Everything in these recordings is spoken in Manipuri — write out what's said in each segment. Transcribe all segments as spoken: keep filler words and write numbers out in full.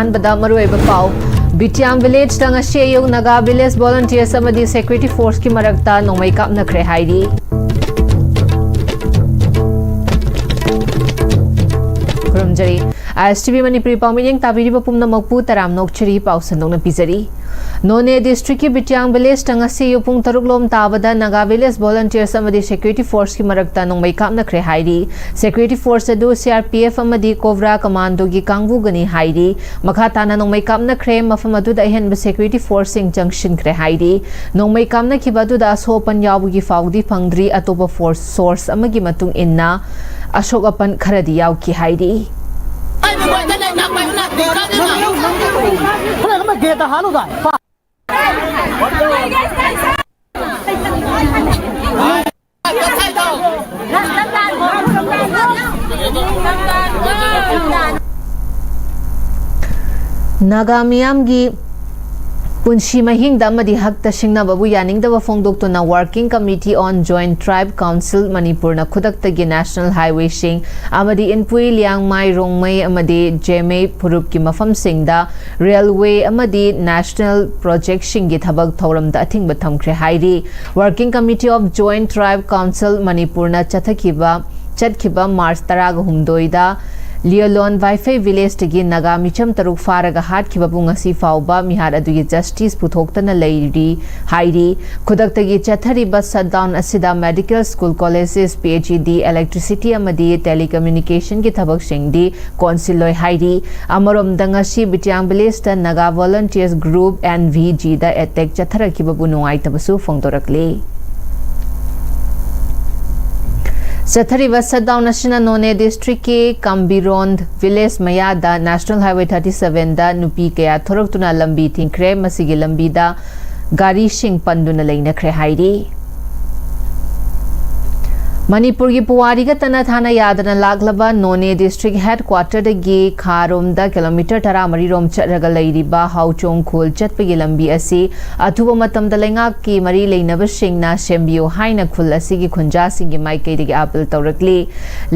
ꯑꯍꯥꯟꯕꯗ ꯃꯔꯨꯑꯣꯏꯕ ꯄꯥꯎ꯫ ꯕꯤꯇꯤꯌꯥꯝ ꯚꯤꯂꯦꯖꯇ ꯉꯁꯤ ꯑꯌꯨꯛ ꯅꯥꯒꯥ ꯚꯤꯂꯦꯖ ꯚꯣꯂꯨꯟꯇꯤꯌꯔꯁ ꯑꯃꯗꯤ ꯁꯦꯀ꯭ꯌꯨꯔꯤꯇꯤ ꯐꯣꯔꯁꯀꯤ ꯃꯔꯛꯇ ꯅꯣꯡꯃꯩ ꯀꯥꯞꯅꯈ꯭ꯔꯦ ꯍꯥꯏꯔꯤ꯫ ꯈꯨꯔꯨꯝꯖꯔꯤ꯫ ISTV ꯃꯅꯤꯄꯨꯔꯤ ꯄꯥꯎ ꯃꯤꯠꯌꯦꯡ ꯇꯥꯕꯤꯔꯤꯕ ꯄꯨꯝꯅꯃꯛꯄꯨ ꯇꯔꯥꯝꯅ ꯑꯣꯛꯆꯔꯤ꯫ ꯄꯥꯎ ꯁꯟꯗꯣꯛꯅ ꯄꯤꯖꯔꯤ꯫ ꯅꯣꯅꯦ ꯗꯤꯁꯇ꯭ꯔꯤꯛꯀꯤ ꯕꯤꯇꯤꯌꯥꯡ ꯚꯤꯂꯦꯖꯇ ꯉꯁꯤ ꯑꯌꯨꯛ ꯄꯨꯡ ꯇꯔꯨꯛ ꯂꯣꯝ ꯇꯥꯕꯗ ꯅꯥꯒꯥ ꯚꯤꯂꯦꯖ ꯚꯣꯂꯨꯟꯇꯤꯌꯔꯁ ꯑꯃꯗꯤ ꯁꯦꯀ꯭ꯌꯨꯔꯤꯇꯤ ꯐꯣꯔꯁꯀꯤ ꯃꯔꯛꯇ ꯅꯣꯡꯃꯩ ꯀꯥꯞꯅꯈ꯭ꯔꯦ ꯍꯥꯏꯔꯤ꯫ ꯁꯦꯀ꯭ꯌꯨꯔꯤꯇꯤ ꯐꯣꯔꯁ ꯑꯗꯨ CRPF ꯑꯃꯗꯤ ꯀꯣꯕ꯭ꯔꯥ ꯀꯃꯥꯟꯗꯣꯒꯤ ꯀꯥꯡꯕꯨꯒꯅꯤ ꯍꯥꯏꯔꯤ꯫ ꯃꯈꯥ ꯇꯥꯅ ꯅꯣꯡꯃꯩ ꯀꯥꯞꯅꯈ꯭ꯔꯦ꯫ ꯃꯐꯝ ꯑꯗꯨꯗ ꯑꯍꯦꯟꯕ ꯁꯦꯀ꯭ꯌꯨꯔꯤꯇꯤ ꯐꯣꯔꯁꯁꯤꯡ ꯆꯪꯁꯤꯟꯈ꯭ꯔꯦ ꯍꯥꯏꯔꯤ꯫ ꯅꯣꯡꯃꯩ ꯀꯥꯞꯅꯈꯤꯕ ꯑꯗꯨꯗ ꯑꯁꯣꯛ ꯑꯄꯟ ꯌꯥꯎꯕꯒꯤ ꯄꯥꯎꯗꯤ ꯐꯪꯗ꯭ꯔꯤ꯫ ꯑꯇꯣꯞꯄ ꯐꯣꯔꯁ ꯁꯣꯔꯁ ꯑꯃꯒꯤ ꯃꯇꯨꯡ ꯏꯟꯅ, ꯑꯁꯣꯛ ꯑꯄꯟ ꯈꯔꯗꯤ ꯌꯥꯎꯈꯤ ꯍꯥꯏꯔꯤ꯫ ꯅꯥꯒꯥ ꯃꯤꯌꯥꯝꯒꯤ ꯄꯨꯟꯁꯤ ꯃꯍꯤꯡꯗ ꯑꯃꯗꯤ ꯍꯛꯇ ꯁꯤꯡꯅꯕꯕꯨ ꯌꯥꯅꯤꯡꯗꯕ ꯐꯣꯡꯗꯣꯛꯇꯨꯅ Working Committee on Joint Tribe Council ꯃꯅꯤꯄꯨꯔꯅ ꯈꯨꯗꯛꯇꯒꯤ ꯅꯦꯁꯅꯦꯜ ꯍꯥꯏꯋꯦꯁꯤꯡ ꯑꯃꯗꯤ ꯏꯟꯄꯨꯏ, ꯂꯤꯌꯥꯡꯃꯥꯏ, ꯔꯣꯡꯃꯩ ꯑꯃꯗꯤ ꯖꯦꯃꯩ ꯐꯨꯔꯨꯞꯀꯤ ꯃꯐꯝꯁꯤꯡꯗ ꯔꯦꯜꯋꯦ ꯑꯃꯗꯤ ꯅꯦꯁꯅꯦꯜ ꯄ꯭ꯔꯣꯖꯦꯛꯁꯤꯡꯒꯤ ꯊꯕꯛ ꯊꯧꯔꯝꯗ ꯑꯊꯤꯡꯕ ꯊꯝꯈ꯭ꯔꯦ ꯍꯥꯏꯔꯤ꯫ Working Committee of Joint Tribe Council ꯃꯅꯤꯄꯨꯔꯅ ꯆꯠꯊꯈꯤꯕ, ꯆꯠꯈꯤꯕ ꯃꯥꯔꯆ ꯇꯔꯥꯒ ꯍꯨꯝꯗꯣꯏꯗ ꯂꯤꯌꯣꯂꯣꯟ ꯋꯥꯏꯐꯩ ꯚꯤꯂꯦꯖꯇꯒꯤ ꯅꯥꯒꯥ ꯃꯤꯆꯝ ꯇꯔꯨꯛ ꯐꯥꯔꯒ ꯍꯥꯠꯈꯤꯕꯕꯨ ꯉꯁꯤ ꯐꯥꯎꯕ ꯃꯤꯍꯥꯠ ꯑꯗꯨꯒꯤ ꯖꯁꯇꯤꯁ ꯄꯨꯊꯣꯛꯇꯅ ꯂꯩꯔꯤ ꯍꯥꯏꯔꯤ꯫ ꯈꯨꯗꯛꯇꯒꯤ ꯆꯠꯊꯔꯤꯕ ꯁꯠꯗꯥꯎꯟ ꯑꯁꯤꯗ medical school, colleges, PHED, electricity ꯑꯃꯗꯤ ꯇꯦꯂꯤꯀꯝꯃ꯭ꯌꯨꯅꯤꯀꯦꯁꯟꯒꯤ ꯊꯕꯛꯁꯤꯡꯗꯤ ꯀꯣꯟꯁꯤꯜꯂꯣꯏ ꯍꯥꯏꯔꯤ꯫ ꯑꯃꯔꯣꯝꯗ ꯉꯁꯤ ꯕꯤꯇꯤꯌꯥꯡ ꯚꯤꯂꯦꯖꯇ ꯅꯥꯒꯥ ꯚꯣꯂꯨꯟꯇꯤꯌꯔꯁ ꯒ꯭ꯔꯨꯞ NVG ꯗ ꯑꯦꯇꯦꯛ ꯆꯠꯊꯔꯛꯈꯤꯕꯕꯨ ꯅꯨꯡꯉꯥꯏꯇꯕꯁꯨ ꯐꯣꯡꯗꯣꯔꯛꯂꯤ꯫ ꯆꯠꯊꯔꯤꯕ ꯁꯠꯗꯥꯎꯟ ꯑꯁꯤꯅ ꯅꯣꯅꯦ ꯗꯤꯁꯇ꯭ꯔꯤꯛꯀꯤ ꯀꯥꯝꯕꯤꯔꯣꯟ ꯚꯤꯂꯦꯖ ꯃꯌꯥꯗ ꯅꯦꯁꯅꯦꯜ ꯍꯥꯏꯋꯦ ꯊꯥꯔꯇꯤ ꯁꯚꯦꯟꯗ ꯅꯨꯄꯤ ꯀꯌꯥ ꯊꯣꯔꯛꯇꯨꯅ ꯂꯝꯕꯤ ꯊꯤꯡꯈ꯭ꯔꯦ꯫ ꯃꯁꯤꯒꯤ ꯂꯝꯕꯤꯗ ꯒꯥꯔꯤꯁꯤꯡ ꯄꯟꯗꯨꯅ ꯂꯩꯅꯈ꯭ꯔꯦ ꯍꯥꯏꯔꯤ꯫ ꯃꯅꯤꯄꯨꯔꯒꯤ ꯄꯨꯋꯥꯔꯤꯒ ꯇꯠꯅ ꯊꯥꯅ ꯌꯥꯗꯅ ꯂꯥꯛꯂꯕ ꯅꯣꯅꯦ ꯗꯤꯁꯇ꯭ꯔꯤꯛ ꯍꯦꯗꯀ꯭ꯋꯥꯇꯔꯗꯒꯤ ꯈꯥꯔꯣꯝꯗ ꯀꯤꯂꯣꯃꯤꯇꯔ ꯇꯔꯥꯃꯔꯤ ꯔꯣꯝ ꯆꯠꯂꯒ ꯂꯩꯔꯤꯕ ꯍꯥꯎꯆꯣꯡ ꯈꯨꯜ ꯆꯠꯄꯒꯤ ꯂꯝꯕꯤ ꯑꯁꯤ ꯑꯊꯨꯕ ꯃꯇꯝꯗ ꯂꯩꯉꯥꯛꯀꯤ ꯃꯔꯤ ꯂꯩꯅꯕꯁꯤꯡꯅ ꯁꯦꯝꯕꯤꯌꯨ ꯍꯥꯏꯅ ꯈꯨꯜ ꯑꯁꯤꯒꯤ ꯈꯨꯟꯖꯥꯁꯤꯡꯒꯤ ꯃꯥꯏꯀꯩꯗꯒꯤ ꯑꯥꯄꯤꯜ ꯇꯧꯔꯛꯂꯤ꯫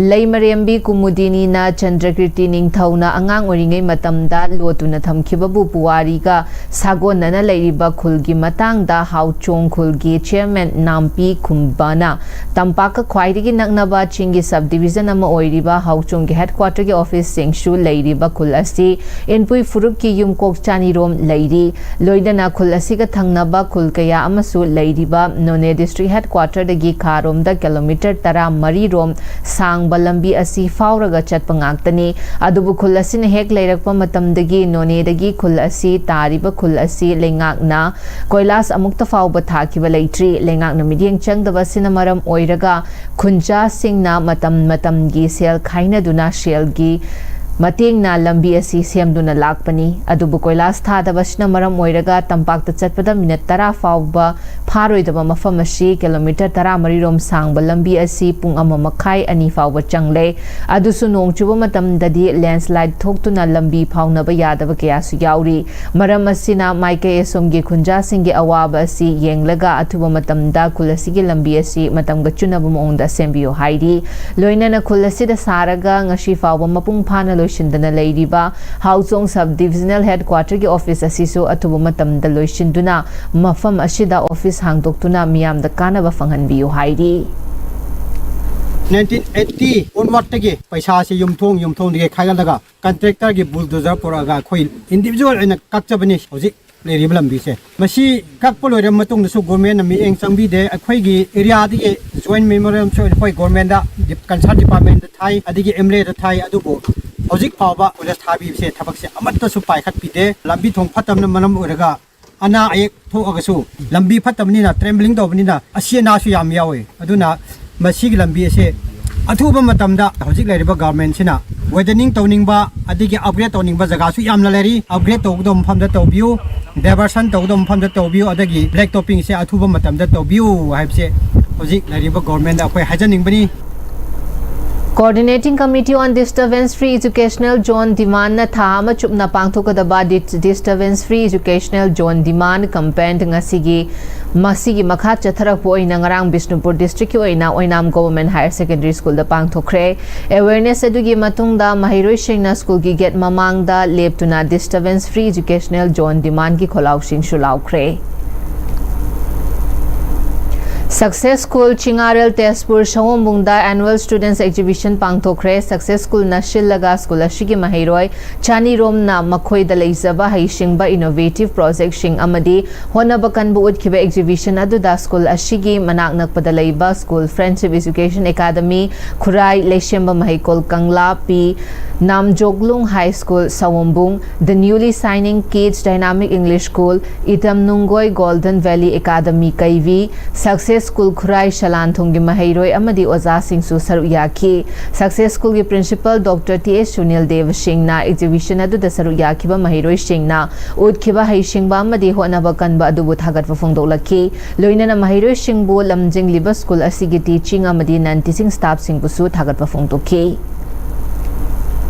ꯂꯩꯃꯔꯦꯝꯕꯤ ꯀꯨꯃꯨꯗꯤꯅꯤꯅ ꯆꯟꯗ꯭ꯔꯀꯤꯔꯇꯤ ꯅꯤꯡꯊꯧꯅ ꯑꯉꯥꯡ ꯑꯣꯏꯔꯤꯉꯩ ꯃꯇꯝꯗ ꯂꯣꯠꯇꯨꯅ ꯊꯝꯈꯤꯕꯕꯨ ꯄꯨꯋꯥꯔꯤꯒ ꯁꯥꯒꯣꯟꯅꯅ ꯂꯩꯔꯤꯕ ꯈꯨꯜꯒꯤ ꯃꯇꯥꯡꯗ ꯍꯥꯎꯆꯣꯡ ꯈꯨꯜꯒꯤ ꯆꯤꯌꯔꯃꯦꯟ ꯅꯥꯝꯄꯤ ꯈꯨꯝꯕꯅ ꯇꯝꯄꯥꯛꯀ ꯈ꯭ꯋꯥꯏꯗꯒꯤ ꯅꯛꯅꯕ ꯆꯤꯡꯒꯤ ꯁꯕ ꯗꯤꯕꯤꯖꯟ ꯑꯃ ꯑꯣꯏꯔꯤꯕ ꯍꯥꯎꯆꯣꯡꯒꯤ ꯍꯦꯗꯀ꯭ꯋꯥꯇꯔꯒꯤ ꯑꯣꯐꯤꯁꯁꯤꯡꯁꯨ ꯂꯩꯔꯤꯕ ꯈꯨꯜ ꯑꯁꯤ ꯏꯟꯄꯨꯏ ꯐꯨꯔꯨꯞꯀꯤ ꯌꯨꯝꯀꯣꯛ ꯆꯅꯤꯔꯣꯝ ꯂꯩꯔꯤ꯫ ꯂꯣꯏꯅꯅ ꯈꯨꯜ ꯑꯁꯤꯒ ꯊꯪꯅꯕ ꯈꯨꯜ ꯀꯌꯥ ꯑꯃꯁꯨ ꯂꯩꯔꯤꯕ ꯅꯣꯅꯦ ꯗꯤꯁꯇ꯭ꯔꯤꯛ ꯍꯦꯗꯀ꯭ꯋꯥꯇꯔꯗꯒꯤ ꯈꯥꯔꯣꯝꯗ ꯀꯤꯂꯣꯃꯤꯇꯔ ꯇꯔꯥꯃꯔꯤ ꯔꯣꯝ ꯁꯥꯡꯕ ꯂꯝꯕꯤ ꯑꯁꯤ ꯐꯥꯎꯔꯒ ꯆꯠꯄ ꯉꯥꯛꯇꯅꯤ꯫ ꯑꯗꯨꯕꯨ ꯈꯨꯜ ꯑꯁꯤꯅ ꯍꯦꯛ ꯂꯩꯔꯛꯄ ꯃꯇꯝꯗꯒꯤ ꯅꯣꯅꯦꯗꯒꯤ ꯈꯨꯜ ꯑꯁꯤ ꯇꯥꯔꯤꯕ ꯈꯨꯜ ꯑꯁꯤ ꯂꯩꯉꯥꯛꯅ ꯀꯣꯏꯂꯥꯁ ꯑꯃꯨꯛꯇ ꯐꯥꯎꯕ ꯊꯥꯈꯤꯕ ꯂꯩꯇ꯭ꯔꯤ꯫ ꯂꯩꯉꯥꯛꯅ ꯃꯤꯠꯌꯦꯡ ꯆꯪꯗꯕ ꯑꯁꯤꯅ ꯃꯔꯝ ꯑꯣꯏꯔꯒ ꯈꯨꯟꯖꯥꯁꯤꯡꯅ ꯃꯇꯝ ꯃꯇꯝꯒꯤ ꯁꯦꯜ ꯈꯥꯏꯅꯗꯨꯅ ꯁꯦꯜꯒꯤ ꯃꯇꯦꯡꯅ ꯂꯝꯕꯤ ꯑꯁꯤ ꯁꯦꯝꯗꯨꯅ ꯂꯥꯛꯄꯅꯤ꯫ ꯑꯗꯨꯕꯨ ꯀꯣꯏꯂꯥꯁ ꯊꯥꯗꯕ ꯑꯁꯤꯅ ꯃꯔꯝ ꯑꯣꯏꯔꯒ ꯇꯝꯄꯥꯛꯇ ꯆꯠꯄꯗ ꯃꯤꯅꯠ ꯇꯔꯥ ꯐꯥꯎꯕ ꯐꯥꯔꯣꯏꯗꯕ ꯃꯐꯝ ꯑꯁꯤ ꯀꯤꯂꯣꯃꯤꯇꯔ ꯇꯔꯥꯃꯔꯤ ꯔꯣꯝ ꯁꯥꯡꯕ ꯂꯝꯕꯤ ꯑꯁꯤ ꯄꯨꯡ ꯑꯃ ꯃꯈꯥꯏ ꯑꯅꯤ ꯐꯥꯎꯕ ꯆꯪꯂꯦ꯫ ꯑꯗꯨꯁꯨ ꯅꯣꯡ ꯆꯨꯕ ꯃꯇꯝꯗꯗꯤ ꯂꯦꯟꯁꯂꯥꯏꯗ ꯊꯣꯛꯇꯨꯅ ꯂꯝꯕꯤ ꯐꯥꯎꯅꯕ ꯌꯥꯗꯕ ꯀꯌꯥꯁꯨ ꯌꯥꯎꯔꯤ꯫ ꯃꯔꯝ ꯑꯁꯤꯅ ꯃꯥꯏꯀꯩ ꯑꯁꯣꯝꯒꯤ ꯈꯨꯟꯖꯥꯁꯤꯡꯒꯤ ꯑꯋꯥꯕ ꯑꯁꯤ ꯌꯦꯡꯂꯒ ꯑꯊꯨꯕ ꯃꯇꯝꯗ ꯈꯨꯜ ꯑꯁꯤꯒꯤ ꯂꯝꯕꯤ ꯑꯁꯤ ꯃꯇꯝꯒ ꯆꯨꯅꯕ ꯃꯑꯣꯡꯗ ꯁꯦꯝꯕꯤꯌꯨ ꯍꯥꯏꯔꯤ꯫ ꯂꯣꯏꯅꯅ ꯈꯨꯜ ꯑꯁꯤꯗ ꯁꯥꯔꯒ ꯉꯁꯤ ꯐꯥꯎꯕ ꯃꯄꯨꯡ ꯐꯥꯅ ꯂꯣꯏꯁꯤꯟꯗꯅ ꯂꯩꯔꯤꯕ ꯍꯥꯎꯆꯣꯡ ꯁꯕ ꯗꯤꯕꯤꯖꯅꯦꯜ ꯍꯦꯗꯀ꯭ꯋꯥꯇꯔꯒꯤ ꯑꯣꯐꯤꯁ ꯑꯁꯤꯁꯨ ꯑꯊꯨꯕ ꯃꯇꯝꯗ ꯂꯣꯏꯁꯤꯟꯗꯨꯅ ꯃꯐꯝ ꯑꯁꯤꯗ ꯑꯣꯐꯤꯁ ꯍꯥꯡꯗꯣꯛꯇꯨꯅ ꯃꯤꯌꯥꯝꯗ ꯀꯥꯟꯅꯕ ꯐꯪꯍꯟꯕꯤꯌꯨ ꯍꯥꯏꯔꯤ꯫ ꯅꯥꯏꯟꯇꯤꯟ ꯑꯩꯠꯇꯤ ꯑꯣꯟꯋꯥꯔꯗꯇꯒꯤ ꯄꯩꯁꯥꯁꯤ ꯌꯨꯝꯊꯣꯡ ꯌꯨꯝꯊꯣꯡꯗꯒꯤ ꯈꯥꯏꯒꯠꯂꯒ ꯀꯟꯇ꯭ꯔꯦꯛꯇꯔꯒꯤ ꯕꯨꯜꯗꯣꯖꯔ ꯄꯨꯔꯛꯑꯒ ꯑꯩꯈꯣꯏ ꯏꯟꯗꯤꯕꯤꯖꯨꯋꯦꯜ ꯑꯣꯏꯅ ꯀꯛꯆꯕꯅꯤ꯫ ꯍꯧꯖꯤꯛ ꯂꯩꯔꯤꯕ ꯂꯝꯕꯤꯁꯦ ꯃꯁꯤ ꯀꯛꯄ ꯂꯣꯏꯔꯕ ꯃꯇꯨꯡꯗꯁꯨ ꯒꯣꯔꯃꯦꯟꯅ ꯃꯤꯠꯌꯦꯡ ꯆꯪꯕꯤꯗꯦ꯫ ꯑꯩꯈꯣꯏꯒꯤ ꯑꯦꯔꯤꯌꯥꯗꯒꯤ ꯖꯣꯏꯟ ꯃꯦꯃꯣꯔꯦꯟꯗꯝꯁꯨ ꯑꯩꯈꯣꯏ ꯒꯣꯔꯃꯦꯟꯗ ꯀꯟꯁꯔꯟ ꯗꯤꯄꯥꯔꯠꯃꯦꯟꯗ ꯊꯥꯏ, ꯑꯗꯒꯤ ꯑꯦꯝ ꯑꯦꯜ ꯑꯦꯗ ꯊꯥꯏ, ꯑꯗꯨꯕꯨ ꯍꯧꯖꯤꯛ ꯐꯥꯎꯕ ꯀꯣꯏꯂꯥꯁ ꯊꯥꯕꯤꯕꯁꯦ ꯊꯕꯛꯁꯦ ꯑꯃꯠꯇꯁꯨ ꯄꯥꯏꯈꯠꯄꯤꯗꯦ꯫ ꯂꯝꯕꯤ ꯊꯣꯡ ꯐꯠꯇꯕꯅ ꯃꯔꯝ ꯑꯣꯏꯔꯒ ꯑꯅꯥ ꯑꯌꯦꯛ ꯊꯣꯛꯑꯒꯁꯨ ꯂꯝꯕꯤ ꯐꯠꯇꯕꯅꯤꯅ ꯇ꯭ꯔꯦꯝꯕ꯭ꯂꯤꯡ ꯇꯧꯕꯅꯤꯅ ꯑꯁꯤ ꯑꯅꯥꯁꯨ ꯌꯥꯝ ꯌꯥꯎꯋꯤ꯫ ꯑꯗꯨꯅ ꯃꯁꯤꯒꯤ ꯂꯝꯕꯤ ꯑꯁꯦ ꯑꯊꯨꯕ ꯃꯇꯝꯗ ꯍꯧꯖꯤꯛ ꯂꯩꯔꯤꯕ ꯒꯚꯔꯟꯃꯦꯟꯠꯁꯤꯅ ꯋꯥꯏꯗꯅꯤꯡ ꯇꯧꯅꯤꯡꯕ, ꯑꯗꯒꯤ ꯑꯞꯒ꯭ꯔꯦꯗ ꯇꯧꯅꯤꯡꯕ ꯖꯒꯥꯁꯨ ꯌꯥꯝꯅ ꯂꯩꯔꯤ꯫ ꯑꯞꯒ꯭ꯔꯦꯗ ꯇꯧꯒꯗꯧꯕ ꯃꯐꯝꯗ ꯇꯧꯕꯤꯌꯨ, ꯗꯥꯏꯚꯔꯁꯟ ꯇꯧꯒꯗꯧꯕ ꯃꯐꯝꯗ ꯇꯧꯕꯤꯌꯨ, ꯑꯗꯒꯤ ꯕ꯭ꯂꯦꯛ ꯇꯣꯞꯄꯤꯡꯁꯦ ꯑꯊꯨꯕ ꯃꯇꯝꯗ ꯇꯧꯕꯤꯌꯨ ꯍꯥꯏꯕꯁꯦ ꯍꯧꯖꯤꯛ ꯂꯩꯔꯤꯕ ꯒꯣꯔꯃꯦꯟꯗ ꯑꯩꯈꯣꯏ ꯍꯥꯏꯖꯅꯤꯡꯕꯅꯤ꯫ Coordinating Committee on Disturbance Free Educational Zone Demand ꯅ ꯊꯥ ꯑꯃ ꯆꯨꯞꯅ ꯄꯥꯡꯊꯣꯛꯀꯗꯕ Dis- Disturbance Free Educational Zone Demand Campaign ꯉꯁꯤꯒꯤ ꯃꯁꯤꯒꯤ ꯃꯈꯥ ꯆꯠꯊꯔꯛꯄ ꯑꯣꯏꯅ ꯉꯔꯥꯡ ꯕꯤꯁꯅꯨꯄꯨꯔ ꯗꯤꯁꯇ꯭ꯔꯤꯛꯀꯤ ꯑꯣꯏꯅ ꯑꯣꯏꯅꯥꯝ Government Higher Secondary School ꯗ ꯄꯥꯡꯊꯣꯛꯈ꯭ꯔꯦ꯫ Awareness ꯑꯗꯨꯒꯤ ꯃꯇꯨꯡꯗ ꯃꯍꯩꯔꯣꯏꯁꯤꯡꯅ ꯁ꯭ꯀꯨꯜꯒꯤ ꯒꯦꯠ ꯃꯃꯥꯡꯗ ꯂꯦꯞꯇꯨꯅ Disturbance Free Educational Zone Demand ꯒꯤ ꯈꯣꯜꯂꯥꯎꯁꯤꯡꯁꯨ ꯂꯥꯎꯈ꯭ꯔꯦ꯫ Success School ꯆꯤꯉꯥꯔꯦꯜ Tezpur ꯁꯑꯣꯝꯕꯨꯡꯗ Annual Students Exhibition ꯄꯥꯡꯊꯣꯛꯈ꯭ꯔꯦ꯫ Success School ꯅ ꯁꯤꯜꯂꯒ ꯁ꯭ꯀꯨꯜ ꯑꯁꯤꯒꯤ ꯃꯍꯩꯔꯣꯏ ꯆꯅꯤꯔꯣꯝꯅ ꯃꯈꯣꯏꯗ ꯂꯩꯖꯕ ꯍꯩꯁꯤꯡꯕ innovative project ꯁꯤꯡ ꯑꯃꯗꯤ ꯍꯣꯠꯅꯕ ꯀꯟꯕ ꯎꯠꯈꯤꯕ exhibition ꯑꯗꯨꯗ ꯁ꯭ꯀꯨꯜ ꯑꯁꯤꯒꯤ ꯃꯅꯥꯛ ꯅꯛꯄꯗ ꯂꯩꯕ School Friendship Education Academy, Khurai ꯂꯩꯁꯦꯝꯕ ꯃꯍꯩꯀꯣꯜ ꯀꯪꯂꯥ ꯄꯤ ꯅꯥꯝꯖꯣꯛꯂꯨꯡ High School Saombung, The Newly Shining Kids Dynamic English School, ꯏꯇꯝ ꯅꯨꯡꯒꯣꯏ Golden Valley Academy Keibi, Success School Khurai ꯁꯂꯥꯟꯊꯣꯡꯒꯤ ꯃꯍꯩꯔꯣꯏ ꯑꯃꯗꯤ ꯑꯣꯖꯥꯁꯤꯡꯁꯨ ꯁꯔꯨꯛ ꯌꯥꯈꯤ꯫ Success School ꯒꯤ Principal Doctor ꯇꯤ ꯑꯦꯁ ꯁꯨꯅꯤꯜ ꯗꯦꯕ ꯁꯤꯡꯅ exhibition ꯑꯗꯨꯗ ꯁꯔꯨꯛ ꯌꯥꯈꯤꯕ ꯃꯍꯩꯔꯣꯏꯁꯤꯡꯅ ꯎꯠꯈꯤꯕ ꯍꯩꯁꯤꯡꯕ ꯑꯃꯗꯤ ꯍꯣꯠꯅꯕ ꯀꯟꯕ ꯑꯗꯨꯕꯨ ꯊꯥꯒꯠꯄ ꯐꯣꯡꯗꯣꯛꯂꯛꯈꯤ꯫ ꯂꯣꯏꯅꯅ ꯃꯍꯩꯔꯣꯏꯁꯤꯡꯕꯨ ꯂꯝꯖꯤꯡꯂꯤꯕ ꯁ꯭ꯀꯨꯜ ꯑꯁꯤꯒꯤ teaching ꯑꯃꯗꯤ non teaching staff ꯁꯤꯡꯕꯨꯁꯨ ꯊꯥꯒꯠꯄ ꯐꯣꯡꯗꯣꯛꯈꯤ꯫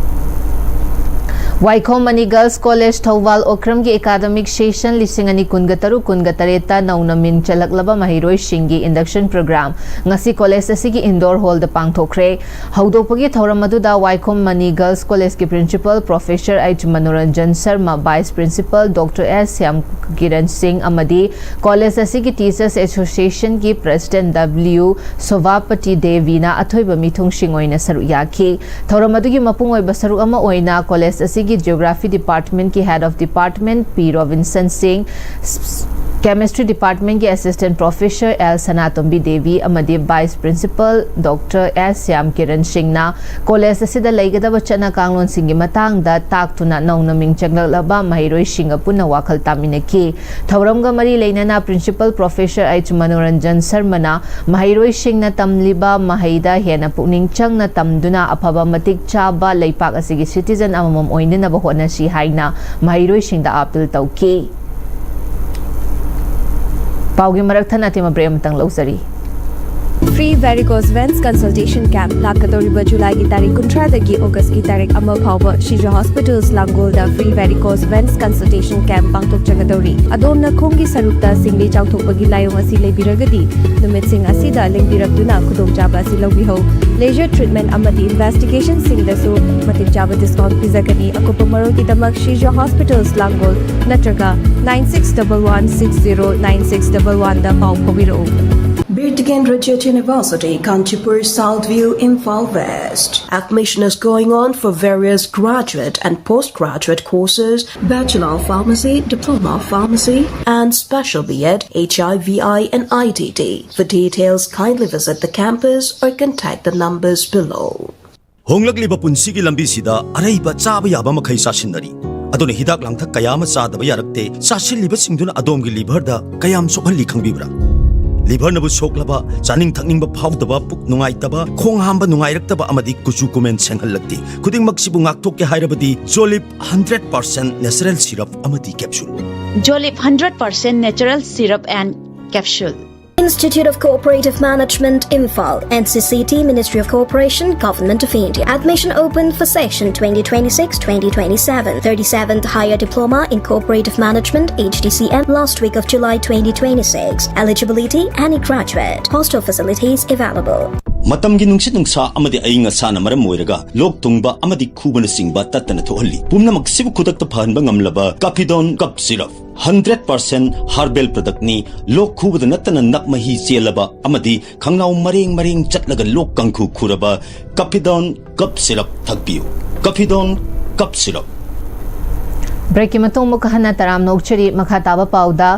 ꯋꯥꯏꯈꯣꯝ ꯃꯅꯤ Girls College ꯊꯧꯕꯥꯜ ꯑꯣꯀ꯭ꯔꯝꯒꯤ academic session ꯂꯤꯁꯤꯡ ꯑꯅꯤ ꯀꯨꯟꯒ ꯇꯔꯨꯛ ꯀꯨꯟꯒ ꯇꯔꯦꯠꯇ ꯅꯧꯅ ꯃꯤꯡ ꯆꯜꯂꯛꯂꯕ ꯃꯍꯩꯔꯣꯏꯁꯤꯡꯒꯤ induction program ꯉꯁꯤ college ꯑꯁꯤꯒꯤ indoor hall ꯗ ꯄꯥꯡꯊꯣꯛꯈ꯭ꯔꯦ꯫ ꯍꯧꯗꯣꯛꯄꯒꯤ ꯊꯧꯔꯝ ꯑꯗꯨꯗ ꯋꯥꯏꯈꯣꯝ ꯃꯅꯤ Girls College ꯀꯤ Principal Professor H Manoranjan Sharma, Vice Principal Doctor S Shyam Kiran Singh ꯑꯃꯗꯤ college ꯑꯁꯤꯒꯤ Teachers Association ꯒꯤ President ꯗꯕ꯭ꯂꯤꯎ ꯁꯣꯚꯥꯄꯇꯤ ꯗꯦꯕꯤꯅ ꯑꯊꯣꯏꯕ ꯃꯤꯊꯨꯡꯁꯤꯡ ꯑꯣꯏꯅ ꯁꯔꯨꯛ ꯌꯥꯈꯤ꯫ ꯊꯧꯔꯝ ꯑꯗꯨꯒꯤ ꯃꯄꯨꯡ ꯑꯣꯏꯕ ꯁꯔꯨꯛ ꯑꯃ ꯑꯣꯏꯅ college ꯑꯁꯤꯒꯤ Geography Department ꯀꯤ Head of Department P Robinson ꯁꯤꯡ, Chemistry Department ꯀꯤ Assistant Professor ꯑꯦꯜ ꯁꯅꯥꯇꯣꯝꯕꯤ ꯗꯦꯕꯤ ꯑꯃꯗꯤ Vice Principal Doctor S Shyam Kiran ꯁꯤꯡꯅ college ꯑꯁꯤꯗ ꯂꯩꯒꯗꯕ ꯆꯠꯅ ꯀꯥꯡꯂꯣꯟꯁꯤꯡꯒꯤ ꯃꯇꯥꯡꯗ ꯇꯥꯛꯇꯨꯅ ꯅꯧꯅ ꯃꯤꯡ ꯆꯪꯂꯛꯂꯕ ꯃꯍꯩꯔꯣꯏꯁꯤꯡꯒ ꯄꯨꯟꯅ ꯋꯥꯈꯜ ꯇꯥꯃꯤꯟꯅꯈꯤ꯫ ꯊꯧꯔꯝꯒ ꯃꯔꯤ ꯂꯩꯅꯅ Principal Professor ꯑꯩꯆ ꯃꯅꯣꯔꯟꯖꯟ ꯁꯔꯃꯅ ꯃꯍꯩꯔꯣꯏꯁꯤꯡꯅ ꯇꯝꯂꯤꯕ ꯃꯍꯩꯗ ꯍꯦꯟꯅ ꯄꯨꯛꯅꯤꯡ ꯆꯪꯅ ꯇꯝꯗꯨꯅ ꯑꯐꯕ ꯃꯇꯤꯛ ꯆꯥꯕ ꯂꯩꯄꯥꯛ ꯑꯁꯤꯒꯤ citizen ꯑꯃꯃꯝ ꯑꯣꯏꯅꯅꯕ ꯍꯣꯠꯅꯁꯤ ꯍꯥꯏꯅ ꯃꯍꯩꯔꯣꯏꯁꯤꯡꯗ appeal ꯇꯧꯈꯤ꯫ ꯄꯥꯎꯒꯤ ꯃꯔꯛ ꯊꯠꯅ ꯑꯇꯦꯝꯕ break ꯑꯃꯇꯪ ꯂꯧꯖꯔꯤ꯫ Free Varicose Veins Consultation Camp ꯂꯥꯛꯀꯗꯧꯔꯤꯕ ꯖꯨꯂꯥꯏꯒꯤ ꯇꯥꯔꯤꯛ ꯀꯨꯟꯊ꯭ꯔꯥꯗꯒꯤ ꯑꯣꯒꯁꯀꯤ ꯇꯥꯔꯤꯛ ꯑꯃ ꯐꯥꯎꯕ ꯁꯤꯖ ꯍꯣꯁꯄꯤꯇꯥꯜꯁ ꯂꯥꯡꯒꯣꯜꯗ Free Varicose Veins Consultation Camp ꯄꯥꯡꯊꯣꯛꯆꯒꯗꯧꯔꯤ꯫ ꯑꯗꯣꯝꯅ ꯈꯣꯡꯒꯤ ꯁꯔꯨꯛꯇ ꯁꯤꯡꯂꯤ ꯆꯥꯎꯊꯣꯛꯄꯒꯤ ꯂꯥꯏꯑꯣꯡ ꯑꯁꯤ ꯂꯩꯕꯤꯔꯒꯗꯤ, ꯅꯨꯃꯤꯠꯁꯤꯡ ꯑꯁꯤꯗ ꯂꯦꯡꯕꯤꯔꯛꯇꯨꯅ ꯈꯨꯗꯣꯡꯆꯥꯕ ꯑꯁꯤ ꯂꯧꯕꯤꯍꯧ꯫ Laser treatment ꯑꯃꯗꯤ investigationꯁꯤꯡꯗꯁꯨ ꯃꯇꯤꯛ ꯆꯥꯕ discount ꯄꯤꯖꯒꯅꯤ꯫ ꯑꯀꯨꯞꯄ ꯃꯔꯣꯜꯒꯤꯗꯃꯛ ꯁꯤꯖ ꯍꯣꯁꯄꯤꯇꯥꯜꯁ ꯂꯥꯡꯒꯣꯜ ꯅꯠꯇ꯭ꯔꯒ nine six double one six zero nine six double oneꯗ ꯄꯥꯎ ꯐꯥꯎꯕꯤꯔꯛꯎ꯫ Birkendra University, Kanchipur, South View, Imphal West. Admission is going on for various graduate and postgraduate courses, Bachelor of Pharmacy, Diploma of Pharmacy, and Special B.Ed, H I V I, and I T T. For details, kindly visit the campus or contact the numbers below. ꯍꯣꯡꯂꯛꯂꯤꯕ ꯄꯨꯟꯁꯤꯒꯤ ꯂꯝꯕꯤꯁꯤꯗ ꯑꯔꯩꯕ ꯆꯥꯕ ꯌꯥꯕ ꯃꯈꯩ ꯆꯥꯁꯤꯟꯅꯔꯤ꯫ ꯑꯗꯨꯅ ꯍꯤꯗꯥꯛ ꯂꯥꯡꯊꯛ ꯀꯌꯥ ꯑꯃ ꯆꯥꯗꯕ ꯌꯥꯔꯛꯇꯦ꯫ ꯆꯥꯁꯤꯜꯂꯤꯕꯁꯤꯡꯗꯨꯅ ꯑꯗꯣꯝꯒꯤ liverꯗ ꯀꯌꯥꯝ ꯁꯣꯛꯍꯜꯂꯤ ꯈꯪꯕꯤꯕ꯭ꯔꯥ? Liverꯅꯕꯨ ꯁꯣꯛꯂꯕ, ꯆꯥꯅꯤꯡ ꯊꯛꯅꯤꯡꯕ ꯐꯥꯎꯗꯕ, ꯄꯨꯛ ꯅꯨꯡꯉꯥꯏꯇꯕ, ꯈꯣꯡ ꯍꯥꯝꯕ ꯅꯨꯡꯉꯥꯏꯔꯛꯇꯕ ꯑꯃꯗꯤ ꯀꯨꯆꯨ ꯀꯨꯃꯦꯟ ꯁꯦꯡꯍꯜꯂꯛꯇꯦ꯫ ꯈꯨꯗꯤꯡꯃꯛꯁꯤꯕꯨ ꯉꯥꯛꯊꯣꯛꯀꯦ ꯍꯥꯏꯔꯕꯗꯤ Jolib hundred percent natural syrup ꯑꯃꯗꯤ capsule꯫ Jolib hundred percent natural syrup and capsule. Institute of Cooperative Management, Imphal, N C C T, Ministry of Cooperation, Government of India. Admission open for session twenty twenty-six twenty twenty-seven. Thirty-seventh Higher Diploma in Cooperative Management, H D C M, last week of July twenty twenty-six. Eligibility, any graduate. Hostel facilities available. ꯃꯇꯝꯒꯤ ꯅꯨꯡꯁꯤꯠ ꯅꯨꯡꯁꯥ ꯑꯃꯗꯤ ꯑꯏꯪ ꯑꯁꯥꯅ ꯃꯔꯝ ꯑꯣꯏꯔꯒ ꯂꯣꯛ ꯊꯨꯡꯕ ꯑꯃꯗꯤ ꯈꯨꯕꯅꯆꯤꯡꯕ ꯇꯠꯇꯅ ꯊꯣꯛꯍꯜꯂꯤ꯫ ꯄꯨꯝꯅꯃꯛꯁꯤꯕꯨ ꯈꯨꯗꯛꯇ ꯐꯍꯟꯕ ꯉꯝꯂꯕ Caphidone Cough Syrup, hundred percent herbal productꯅꯤ꯫ ꯂꯣꯛ ꯈꯨꯕꯗ ꯅꯠꯇꯅ ꯅꯞ ꯃꯍꯤ ꯆꯦꯜꯂꯕ ꯑꯃꯗꯤ ꯈꯪꯅꯥꯎ ꯃꯔꯦꯡ ꯃꯔꯦꯡ ꯆꯠꯂꯒ ꯂꯣꯛ ꯀꯥꯡꯈꯨ ꯈꯨꯔꯕ Caphidone Cough Syrup ꯊꯛꯄꯤꯌꯨ꯫ Caphidone Cough Syrup꯫ Breakꯀꯤ ꯃꯇꯨꯡ ꯑꯃꯨꯛ ꯍꯟꯅ ꯇꯔꯥꯝꯅ ꯑꯣꯛꯆꯔꯤ꯫ ꯃꯈꯥ ꯇꯥꯕ ꯄꯥꯎꯗ,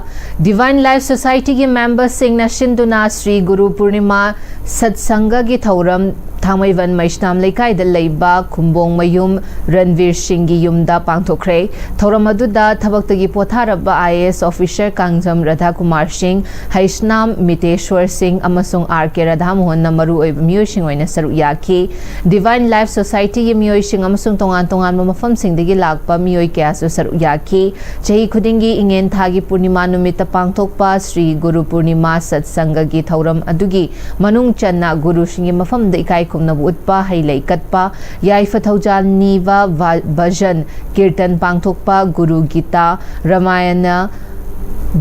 Divine Life Societyꯒꯤ memberꯁꯤꯡꯅ ꯁꯤꯟꯗꯨꯅ ꯁ꯭ꯔꯤ ꯒꯨꯔꯨ ꯄꯨꯔꯅꯤꯃꯥ ꯁꯠꯁꯪꯒꯒꯤ ꯊꯧꯔꯝ ꯊꯥꯡꯃꯩꯕꯟ ꯃꯩꯁꯅꯥꯝ ꯂꯩꯀꯥꯏꯗ ꯂꯩꯕ ꯈꯨꯝꯕꯣꯡ ꯃꯌꯨꯝ ꯔꯟꯕꯤꯔ ꯁꯤꯡꯒꯤ ꯌꯨꯝꯗ ꯄꯥꯡꯊꯣꯛꯈ꯭ꯔꯦ꯫ ꯊꯧꯔꯝ ꯑꯗꯨꯗ ꯊꯕꯛꯇꯒꯤ ꯄꯣꯊꯥꯔꯕ IAS officer ꯀꯥꯡꯖꯝ ꯔꯥꯙꯥꯀꯨꯃꯥꯔ ꯁꯤꯡ, ꯍꯩꯁꯅꯥꯝ ꯃꯤꯇꯦꯁ꯭ꯋꯔ ꯁꯤꯡ ꯑꯃꯁꯨꯡ R K ꯔꯥꯙꯥꯃꯣꯍꯟꯅ ꯃꯔꯨꯑꯣꯏꯕ ꯃꯤꯑꯣꯏꯁꯤꯡ ꯑꯣꯏꯅ ꯁꯔꯨꯛ ꯌꯥꯈꯤ꯫ Divine Life Societyꯒꯤ ꯃꯤꯑꯣꯏꯁꯤꯡ ꯑꯃꯁꯨꯡ ꯇꯣꯉꯥꯟ ꯇꯣꯉꯥꯟꯕ ꯃꯐꯝꯁꯤꯡꯗꯒꯤ ꯂꯥꯛꯄ ꯃꯤꯑꯣꯏ ꯀꯌꯥꯁꯨ ꯁꯔꯨꯛ ꯌꯥꯈꯤ꯫ ꯆꯍꯤ ꯈꯨꯗꯤꯡꯒꯤ ꯏꯉꯦꯟ ꯊꯥꯒꯤ ꯄꯨꯔꯅꯤꯃꯥ ꯅꯨꯃꯤꯠꯇ ꯄꯥꯡꯊꯣꯛꯄ ꯁ꯭ꯔꯤ ꯒꯨꯔꯨ ꯄꯨꯔꯅꯤꯃꯥ ꯁꯠꯁꯪꯒꯒꯤ ꯊꯧꯔꯝ ꯑꯗꯨꯒꯤ ꯃꯅꯨꯡ ꯆꯟꯅ ꯒꯨꯔꯨꯁꯤꯡꯒꯤ ꯃꯐꯝꯗ ꯏꯀꯥꯏ ꯈꯨꯝꯅꯕ ꯎꯠꯄ, ꯍꯩ ꯂꯩ ꯀꯠꯄ, ꯌꯥꯏꯐ ꯊꯧꯖꯥꯜ ꯅꯤꯕ, ꯚ-, ꯚꯖꯟ ꯀꯤꯔꯇꯟ ꯄꯥꯡꯊꯣꯛꯄ, ꯒꯨꯔꯨ ꯒꯤꯇꯥ, ꯔꯥꯃꯥꯌꯅ,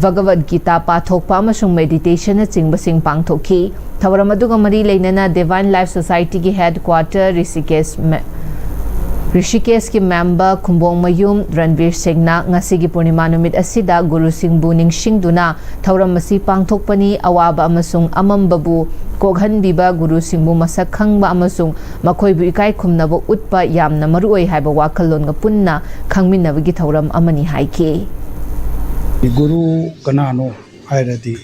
ꯚꯒꯕꯗ ꯒꯤꯇꯥ ꯄꯥꯊꯣꯛꯄ ꯑꯃꯁꯨꯡ meditationꯅꯆꯤꯡꯕꯁꯤꯡ ꯄꯥꯡꯊꯣꯛꯈꯤ꯫ ꯊꯧꯔꯝ ꯑꯗꯨꯒ ꯃꯔꯤ ꯂꯩꯅꯅ Divine Life Societyꯒꯤ headquarter ꯔꯤꯁꯤꯀꯦꯁ ꯃꯦ-, ꯔꯤꯁꯤꯀꯦꯁꯀꯤ member ꯈꯨꯝꯕꯣꯡ ꯃꯌꯨꯝ ꯔꯟꯕꯤꯔ ꯁꯤꯡꯅ ꯉꯁꯤꯒꯤ ꯄꯨꯔꯅꯤꯃꯥ ꯅꯨꯃꯤꯠ ꯑꯁꯤꯗ ꯒꯨꯔꯨꯁꯤꯡꯕꯨ ꯅꯤꯡꯁꯤꯡꯗꯨꯅ ꯊꯧꯔꯝ ꯑꯁꯤ ꯄꯥꯡꯊꯣꯛꯄꯅꯤ, ꯑꯋꯥꯕ ꯑꯃꯁꯨꯡ ꯑꯃꯝꯕꯕꯨ ꯀꯣꯛꯍꯟꯕꯤꯕ ꯒꯨꯔꯨꯁꯤꯡꯕꯨ ꯃꯁꯛ ꯈꯪꯕ ꯑꯃꯁꯨꯡ ꯃꯈꯣꯏꯕꯨ ꯏꯀꯥꯏ ꯈꯨꯝꯅꯕ ꯎꯠꯄ ꯌꯥꯝꯅ ꯃꯔꯨꯑꯣꯏ ꯍꯥꯏꯕ ꯋꯥꯈꯜꯂꯣꯟꯒ ꯄꯨꯟꯅ ꯈꯪꯃꯤꯟꯅꯕꯒꯤ ꯊꯧꯔꯝ ꯑꯃꯅꯤ ꯍꯥꯏꯈꯤ꯫ ꯒꯨꯔꯨ ꯀꯅꯥꯅꯣ ꯍꯥꯏꯔꯗꯤ,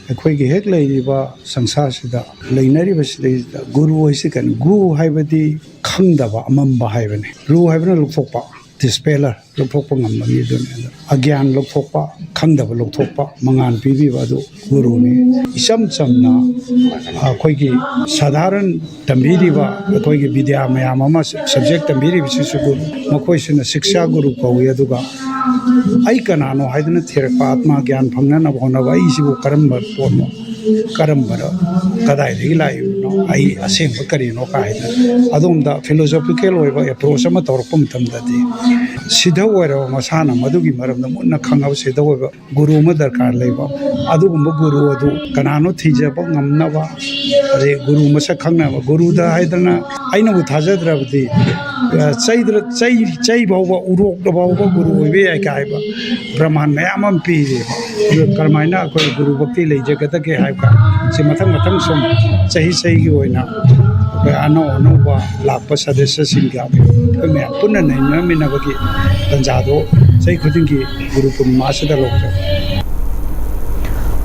ꯑꯩꯈꯣꯏꯒꯤ ꯍꯦꯛ ꯂꯩꯔꯤꯕ ꯁꯪꯁꯥꯔꯁꯤꯗ ꯂꯩꯅꯔꯤꯕꯁꯤꯗꯩꯁꯤꯗ ꯒꯨꯔꯨ ꯍꯥꯏꯁꯤ ꯀꯩꯅꯣ? ꯒꯨꯔꯨ ꯍꯥꯏꯕꯗꯤ ꯈꯪꯗꯕ, ꯑꯃꯝꯕ ꯍꯥꯏꯕꯅꯤ꯫ ꯔꯨ ꯍꯥꯏꯕꯅ ꯂꯧꯊꯣꯛꯄ, dispeller, ꯂꯧꯊꯣꯛꯄ ꯉꯝꯕ ꯃꯤ ꯑꯗꯨꯅꯤ꯫ ꯑꯗꯣ ꯑꯒ꯭ꯌꯥꯟ ꯂꯧꯊꯣꯛꯄ, ꯈꯪꯗꯕ ꯂꯧꯊꯣꯛꯄ, ꯃꯉꯥꯜ ꯄꯤꯕꯤꯕ ꯑꯗꯨ ꯒꯨꯔꯨꯅꯤ꯫ ꯏꯆꯝ ꯆꯝꯅ ꯑꯩꯈꯣꯏꯒꯤ ꯁꯥꯙꯥꯔꯟ ꯇꯝꯕꯤꯔꯤꯕ, ꯑꯩꯈꯣꯏꯒꯤ ꯕꯤꯗ꯭ꯌꯥ ꯃꯌꯥꯝ ꯑꯃ, subject ꯇꯝꯕꯤꯔꯤꯕꯁꯤꯁꯨ ꯒꯨꯔꯨ, ꯃꯈꯣꯏꯁꯤꯅ ꯁꯤꯛꯁꯥ ꯒꯨꯔꯨ ꯀꯧꯏ꯫ ꯑꯗꯨꯒ ꯑꯩ ꯀꯅꯥꯅꯣ ꯍꯥꯏꯗꯨꯅ ꯊꯤꯔꯛꯄ, ꯑꯥꯇꯃꯥ ꯒ꯭ꯌꯥꯟ ꯐꯪꯅꯅꯕ ꯍꯣꯠꯅꯕ, ꯑꯩꯁꯤꯕꯨ ꯀꯔꯝꯕ ꯄꯣꯠꯅꯣ, ꯀꯔꯝꯕꯅꯣ, ꯀꯗꯥꯏꯗꯒꯤ ꯂꯥꯛꯏꯕꯅꯣ, ꯑꯩ ꯑꯁꯦꯡꯕ ꯀꯔꯤꯅꯣ ꯀꯥꯏꯅ ꯑꯗꯣꯝꯗ philosophical ꯑꯣꯏꯕ approach ꯑꯃ ꯇꯧꯔꯛꯄ ꯃꯇꯝꯗꯗꯤ, ꯁꯤꯗ ꯑꯣꯏꯔꯕ ꯃꯁꯥꯅ ꯃꯗꯨꯒꯤ ꯃꯔꯝꯗ ꯃꯨꯟꯅ ꯈꯪꯉꯕ ꯁꯤꯗ ꯑꯣꯏꯕ ꯒꯨꯔꯨ ꯑꯃ ꯗꯔꯀꯥꯔ ꯂꯩꯕ꯫ ꯑꯗꯨꯒꯨꯝꯕ ꯒꯨꯔꯨ ꯑꯗꯨ ꯀꯅꯥꯅꯣ ꯊꯤꯖꯕ ꯉꯝꯅꯕ, ꯑꯗꯩ ꯒꯨꯔꯨ ꯃꯁꯛ ꯈꯪꯅꯕ, ꯒꯨꯔꯨꯗ ꯍꯥꯏꯗꯅ ꯑꯩꯅꯕꯨ ꯊꯥꯖꯗ꯭ꯔꯕꯗꯤ, ꯑ, ꯆꯩꯗ꯭ꯔ-, ꯆꯩ, ꯆꯩ ꯐꯥꯎꯕ, ꯎꯔꯣꯛꯇ ꯐꯥꯎꯕ ꯒꯨꯔꯨ ꯑꯣꯏꯕ ꯌꯥꯏ ꯀꯥꯏꯕ ꯄ꯭ꯔꯃꯥꯟ ꯃꯌꯥꯝ ꯑꯃ ꯄꯤꯔꯦꯕ꯫ ꯑꯗꯨ ꯀꯔꯝꯍꯥꯏꯅ ꯑꯩꯈꯣꯏ ꯒꯨꯔꯨ ꯚꯛꯇꯤ ꯂꯩꯖꯒꯗꯒꯦ ꯍꯥꯏꯕ ꯁꯤ ꯃꯊꯪ ꯃꯊꯪ ꯁꯨꯝ ꯆꯍꯤ ꯆꯍꯤꯒꯤ ꯑꯣꯏꯅ ꯑꯩꯈꯣꯏ ꯑꯅꯧ ꯑꯅꯧꯕ ꯂꯥꯛꯄ ꯁꯗꯁ꯭ꯌꯁꯤꯡꯒ ꯑꯩꯈꯣꯏ ꯃꯌꯥꯝ ꯄꯨꯟꯅ ꯅꯩꯅꯃꯤꯟꯅꯕꯒꯤ ꯇꯥꯟꯖꯥꯗꯣ ꯆꯍꯤ ꯈꯨꯗꯤꯡꯒꯤ ꯒꯨꯔꯨ ꯄꯨꯔꯅꯤꯃꯥꯁꯤꯗ ꯂꯧꯖꯩ꯫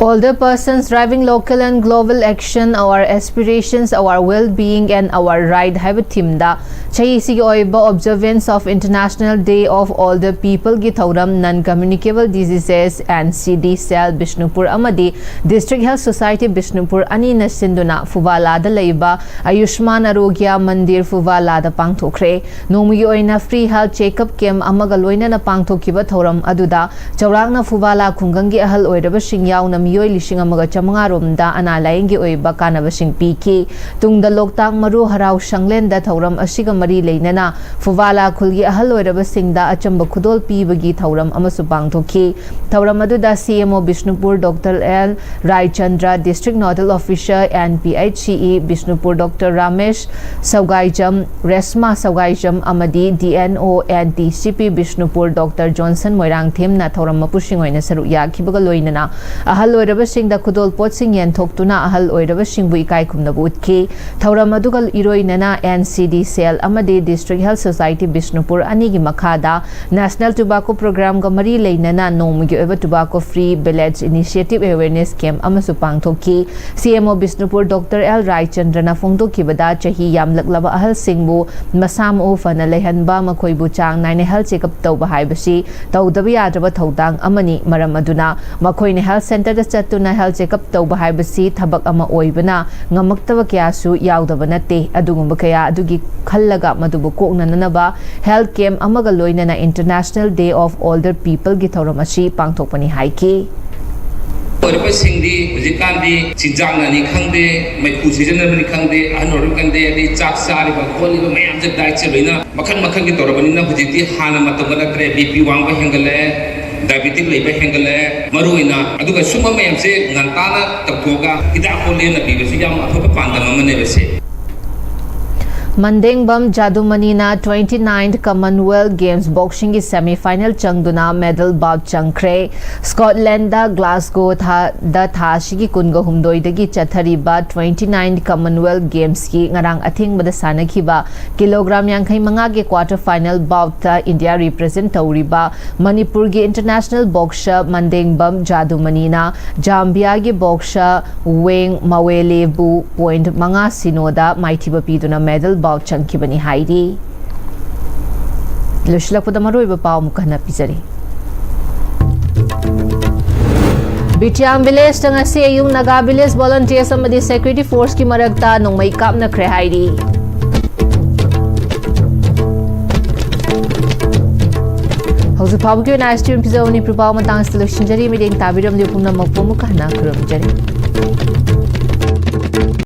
Older persons driving local and global action, our aspirations, our well-being and our right ꯍꯥꯏꯕ ꯊꯤꯝꯗ ꯆꯍꯤꯁꯤꯒꯤ ꯑꯣꯏꯕ Observance of International Day of Older People ꯒꯤ ꯊꯧꯔꯝ Non Communicable Diseases, N C D Cell Bishnupur ꯑꯃꯗꯤ District Health Society ꯕꯤꯁꯅꯨꯄꯨꯔ ꯑꯅꯤꯅ ꯁꯤꯟꯗꯨꯅ ꯐꯨꯕꯥꯂꯥꯗ ꯂꯩꯕ ꯑꯌꯨꯁꯃꯥꯟ ꯑꯔꯣꯒ꯭ꯌ ꯃꯟꯗꯤꯔ ꯐꯨꯕꯥꯂꯥꯗ ꯄꯥꯡꯊꯣꯛꯈ꯭ꯔꯦ꯫ ꯅꯣꯡꯃꯒꯤ ꯑꯣꯏꯅ free health checkup camp ꯑꯃꯒ ꯂꯣꯏꯅꯅ ꯄꯥꯡꯊꯣꯛꯈꯤꯕ ꯊꯧꯔꯝ ꯑꯗꯨꯗ ꯆꯥꯎꯔꯥꯛꯅ ꯐꯨꯕꯥꯂꯥ ꯈꯨꯡꯒꯪꯒꯤ ꯑꯍꯜ ꯑꯣꯏꯔꯕꯁꯤꯡ ꯌꯥꯎꯅ ꯃꯤꯑꯣꯏ ꯂꯤꯁꯤꯡ ꯑꯃꯒ ꯆꯥꯃꯉꯥ ꯔꯣꯝꯗ ꯑꯅꯥ ꯂꯥꯏꯌꯦꯡꯒꯤ ꯑꯣꯏꯕ ꯀꯥꯟꯅꯕꯁꯤꯡ ꯄꯤꯈꯤ꯫ ꯇꯨꯡꯗ ꯂꯣꯛꯇꯥꯛ ꯃꯔꯨ ꯍꯔꯥꯎ ꯁꯪꯂꯦꯟꯗ ꯊꯧꯔꯝ ꯑꯁꯤꯒ ꯃꯔꯤ ꯂꯩꯅꯅ ꯐꯨꯕꯥꯂꯥ ꯈꯨꯜꯒꯤ ꯑꯍꯜ ꯑꯣꯏꯔꯕꯁꯤꯡꯗ ꯑꯆꯝꯕ ꯈꯨꯗꯣꯜ ꯄꯤꯕꯒꯤ ꯊꯧꯔꯝ ꯑꯃꯁꯨ ꯄꯥꯡꯊꯣꯛꯈꯤ꯫ ꯊꯧꯔꯝ ꯑꯗꯨꯗ C M O Bishnupur doctor L Raichandra, District Nodal Officer N P H C E Bishnupur doctor Ramesh Sougaijam, Reshma Sougaijam ꯑꯃꯗꯤ D N O N T C P Bishnupur doctor Johnson ꯃꯣꯏꯔꯥꯡꯊꯦꯝꯅ ꯊꯧꯔꯝ ꯃꯄꯨꯁꯤꯡ ꯑꯣꯏꯅ ꯁꯔꯨꯛ ꯌꯥꯈꯤꯕꯒ ꯂꯣꯏꯅꯅ ꯑꯍꯜ ꯑꯣꯏꯔꯕꯁꯤꯡꯗ ꯈꯨꯗꯣꯜ ꯄꯣꯠꯁꯤꯡ ꯌꯦꯟꯊꯣꯛꯇꯨꯅ ꯑꯍꯜ ꯑꯣꯏꯔꯕꯁꯤꯡꯕꯨ ꯏꯀꯥꯏ ꯈꯨꯝꯅꯕ ꯎꯠꯈꯤ꯫ ꯊꯧꯔꯝ ꯑꯗꯨꯒ ꯏꯔꯣꯏꯅꯅ N C D Cell ꯑꯃꯗꯤ District Health Society ꯕꯤꯁꯅꯨꯄꯨꯔ ꯑꯅꯤꯒꯤ ꯃꯈꯥꯗ National Tobacco Programꯒ ꯃꯔꯤ ꯂꯩꯅꯅ ꯅꯣꯡꯃꯒꯤ ꯑꯣꯏꯕ Tobacco Free Village Initiative Awareness Camp ꯑꯃꯁꯨ ꯄꯥꯡꯊꯣꯛꯈꯤ꯫ C M O Bishnupur doctor L ꯔꯥꯏꯆꯟꯗ꯭ꯔꯅ ꯐꯣꯡꯗꯣꯛꯈꯤꯕꯗ, ꯆꯍꯤ ꯌꯥꯝꯂꯛꯂꯕ ꯑꯍꯜꯁꯤꯡꯕꯨ ꯃꯁꯥ ꯃꯎ ꯐꯅ ꯂꯩꯍꯟꯕ, ꯃꯈꯣꯏꯕꯨ ꯆꯥꯡ ꯅꯥꯏꯅ health checkup ꯇꯧꯕ ꯍꯥꯏꯕꯁꯤ ꯇꯧꯗꯕ ꯌꯥꯗ꯭ꯔꯕ ꯊꯧꯗꯥꯡ ꯑꯃꯅꯤ꯫ ꯃꯔꯝ ꯑꯗꯨꯅ ꯃꯈꯣꯏꯅ health centreꯗ ꯆꯠꯇꯨꯅ health checkup ꯇꯧꯕ ꯍꯥꯏꯕꯁꯤ ꯊꯕꯛ ꯑꯃ ꯑꯣꯏꯕꯅ ꯉꯝꯃꯛꯇꯕ ꯀꯌꯥꯁꯨ ꯌꯥꯎꯗꯕ ꯅꯠꯇꯦ꯫ ꯑꯗꯨꯒꯨꯝꯕ ꯀꯌꯥ ꯑꯗꯨꯒꯤ ꯈꯜꯂꯒ ꯃꯗꯨꯕꯨ ꯀꯣꯛꯅꯅꯅꯕ health camp ꯑꯃꯒ ꯂꯣꯏꯅꯅ International Day of Older Peopleꯒꯤ ꯊꯧꯔꯝ ꯑꯁꯤ ꯄꯥꯡꯊꯣꯛꯄꯅꯤ ꯍꯥꯏꯈꯤ꯫ ꯑꯣꯏꯔꯛꯄꯁꯤꯡꯗꯤ ꯍꯧꯖꯤꯛꯀꯥꯟꯗꯤ ꯆꯤꯟꯖꯥꯛꯅꯅꯤ ꯈꯪꯗꯦ, ꯃꯩꯈꯨ ꯁꯤꯖꯤꯟꯅꯕꯅꯤ ꯈꯪꯗꯦ, ꯑꯍꯟ ꯑꯣꯏꯔꯛꯄ ꯈꯪꯗꯦ, ꯑꯗꯩ ꯆꯥꯛ ꯆꯥꯔꯤꯕ ꯈꯣꯠꯂꯤꯕ ꯃꯌꯥꯝꯁꯦ dietꯁꯦ ꯂꯣꯏꯅ ꯃꯈꯜ ꯃꯈꯜꯒꯤ ꯇꯧꯔꯕꯅꯤꯅ ꯍꯧꯖꯤꯛꯇꯤ ꯍꯥꯟꯅ ꯃꯇꯝꯒ ꯅꯠꯇ꯭ꯔꯦ꯫ B P ꯋꯥꯡꯕ ꯍꯦꯟꯒꯠꯂꯛꯑꯦ, diabetic ꯂꯩꯕ ꯍꯦꯟꯒꯠꯂꯛꯑꯦ꯫ ꯃꯔꯨ ꯑꯣꯏꯅ ꯑꯗꯨꯒ ꯁꯨꯝꯕ ꯃꯌꯥꯝꯁꯦ ꯉꯟꯇꯥꯅ ꯇꯧꯊꯣꯛꯑꯒ ꯍꯤꯗꯥꯛ ꯀꯣ ꯂꯦꯟꯅ ꯄꯤꯕꯁꯤ ꯌꯥꯝ ꯑꯐꯕ ꯄꯥꯟꯗꯝ ꯑꯃꯅꯦꯕ ꯁꯦ꯫ ꯃꯟꯗꯦꯡꯕꯝ ꯖꯥꯗꯨꯃꯅꯤꯅ twenty-ninth Commonwealth Games boxingꯒꯤ semifinal ꯆꯪꯗꯨꯅ medal bout ꯆꯪꯈ꯭ꯔꯦ꯫ ꯁ꯭ꯀꯣꯠꯂꯦꯟꯗ ꯒ꯭ꯂꯥꯁꯒꯣ ꯊꯥ-, ꯗ ꯊꯥ ꯑꯁꯤꯒꯤ ꯀꯨꯟꯒ ꯍꯨꯝꯗꯣꯏꯗꯒꯤ ꯆꯠꯊꯔꯤꯕ twenty-ninth Commonwealth Gamesꯀꯤ ꯉꯔꯥꯡ ꯑꯊꯦꯡꯕꯗ ꯁꯥꯟꯅꯈꯤꯕ ꯀꯤꯂꯣꯒ꯭ꯔꯥꯝ ꯌꯥꯡꯈꯩ ꯃꯉꯥꯒꯤ quarter final boutꯇ ꯏꯟꯗꯤꯌꯥ represent ꯇꯧꯔꯤꯕ ꯃꯅꯤꯄꯨꯔꯒꯤ international boxer ꯃꯟꯗꯦꯡꯕꯝ ꯖꯥꯗꯨꯃꯅꯤꯅ ꯖꯥꯝꯕꯤꯌꯥꯒꯤ boxer ꯋꯦꯡ ꯃꯋꯦꯂꯦꯕꯨ point ꯃꯉꯥ ꯁꯤꯅꯣꯗ ꯃꯥꯏꯊꯤꯕ ꯄꯤꯗꯨꯅ medal bout ꯆꯪꯈꯤꯕꯅꯤ ꯍꯥꯏꯔꯤ꯫ ꯂꯣꯏꯁꯤꯜꯂꯛꯄꯗ ꯃꯔꯨꯑꯣꯏꯕ ꯄꯥꯎ ꯑꯃꯨꯛ ꯍꯟꯅ ꯄꯤꯖꯔꯤ꯫ ꯕꯤꯇꯤꯌꯥꯝ ꯚꯤꯂꯦꯖꯇ ꯉꯁꯤ ꯑꯌꯨꯛ ꯅꯥꯒꯥ village volunteers ꯑꯃꯗꯤ security forceꯀꯤ ꯃꯔꯛꯇ ꯅꯣꯡꯃꯩ ꯀꯥꯞꯅꯈ꯭ꯔꯦ ꯍꯥꯏꯔꯤ꯫ ꯍꯧꯖꯤꯛ ꯐꯥꯎꯕꯒꯤ ꯑꯣꯏꯅ ꯑꯥꯏ ꯑꯦꯁ ꯇꯤ ꯚꯤ ꯄꯤꯖꯕ ꯃꯅꯤꯄꯨꯔ ꯄꯥꯎ ꯃꯇꯥꯡꯁꯤꯗ ꯂꯣꯏꯁꯤꯟꯖꯔꯤ꯫ ꯃꯤꯠꯌꯦꯡ ꯇꯥꯕꯤꯔꯝꯂꯤꯕ ꯄꯨꯝꯅꯃꯛꯄꯨ ꯑꯃꯨꯛꯀ ꯍꯟꯅ ꯈꯨꯔꯨꯝꯖꯔꯤ꯫